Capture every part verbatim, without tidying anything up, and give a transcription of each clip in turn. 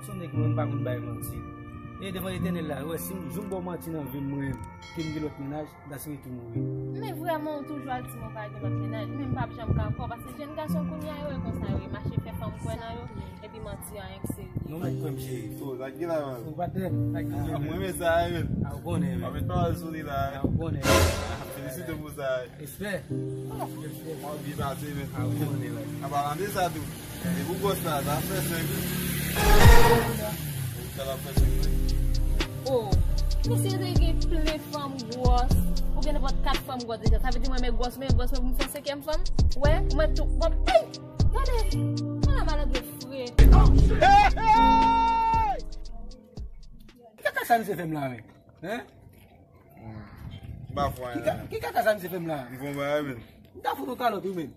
Son nèg mwen, m pa konn bay manti. E devan Letènèl la, wè, si m, si m ba w manti nan vi m, mwen menm, ke m gen lòt mennaj, m ta siyen tou mouri. Men vrèman, ou toujou ap di m ou pa gen lòt mennaj, men m p ap janm ka kwè w, paske jèn gason kounye a yo, e konsa yo ye, mache fè fanm kwè nan yo, epi manti a, anyen k serye. Non, mèt kwè m, cheri. Oh, sa ki la, man? Ou pa tèt, sa ki la. Ah, mwen, men sa, men. Ah, ou konnen, men. Ah, men pa sou li la. Ah, ou konnen. Ah, felisite pou sa. Respè. Respè. Mwen byen pase, men. Ah, ou konnen, men. An palan de sa tou, e pou bòs la, sa fè senk. Sa la fè senk, wi. Oh, misye te gen plen fanm gwòs, ou gen nenpòt kat fanm gwòs deja. Sa vle di mwen, men gwòs, men gwòs, men pou m fè senkyèm fanm? Wè, mwen tou, bon, ey! Gade, ala malandren fre. Ki kaka sa misye fè m la, men? Hein? M pa fwa anyen. Ki ka-, ki kaka sa misye fè m la? M fè yon bagay, men. M ta fout ou kalòt, wi, men.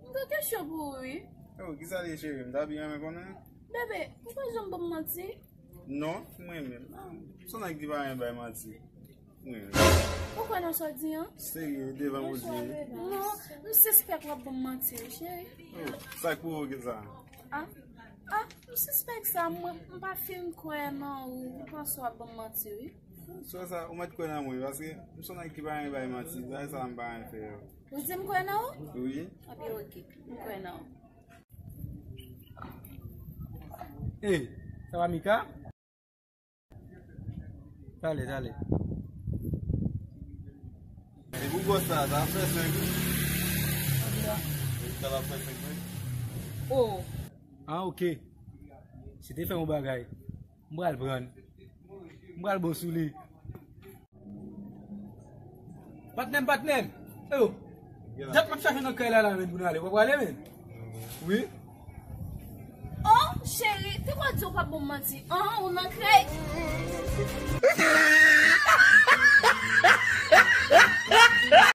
M gen kesyon pou ou, wi. Oh, kisa l ye, cheri? M ta byen renmen konnen. Bebe, ou pa janm ban m manti? Non, mwen menm. Ah, se yon nèg ki pa renmen bay manti. Mwen menm. Ou kwè nan sa w di an? Serye, devan Bondye. Non, m sispèk w ap ban m manti, wi, cheri. Oh, sa k pwovoke sa? Ah, ah, m sispèk sa, mwen, m pa fin kwè nan ou, m panse w ap ban m manti, wi. Sou sa, ou mèt kwè nan mwen, paske m se yon nèg ki pa renmen bay manti, bagay sa m pa renmen fè yo. Ou di m kwè nan ou? Wi. Ebyen, oke, m kwè nan ou. Ey, sa va, Mika? Talè, talè. E pou bòs la, sa ap fè senk. Sa ap fè senk, wi. Oh. Ah, oke. Si te fè yon bagay, m pral pran. M pral bon sou li. Patnè m, patnè m. Yo. Dat m ap chache nan kay la, la, men, pou n ale. W ap prale, men? Wi. Oh, cheri, te kwè di w p ap ban m manti. An, ou nan kay?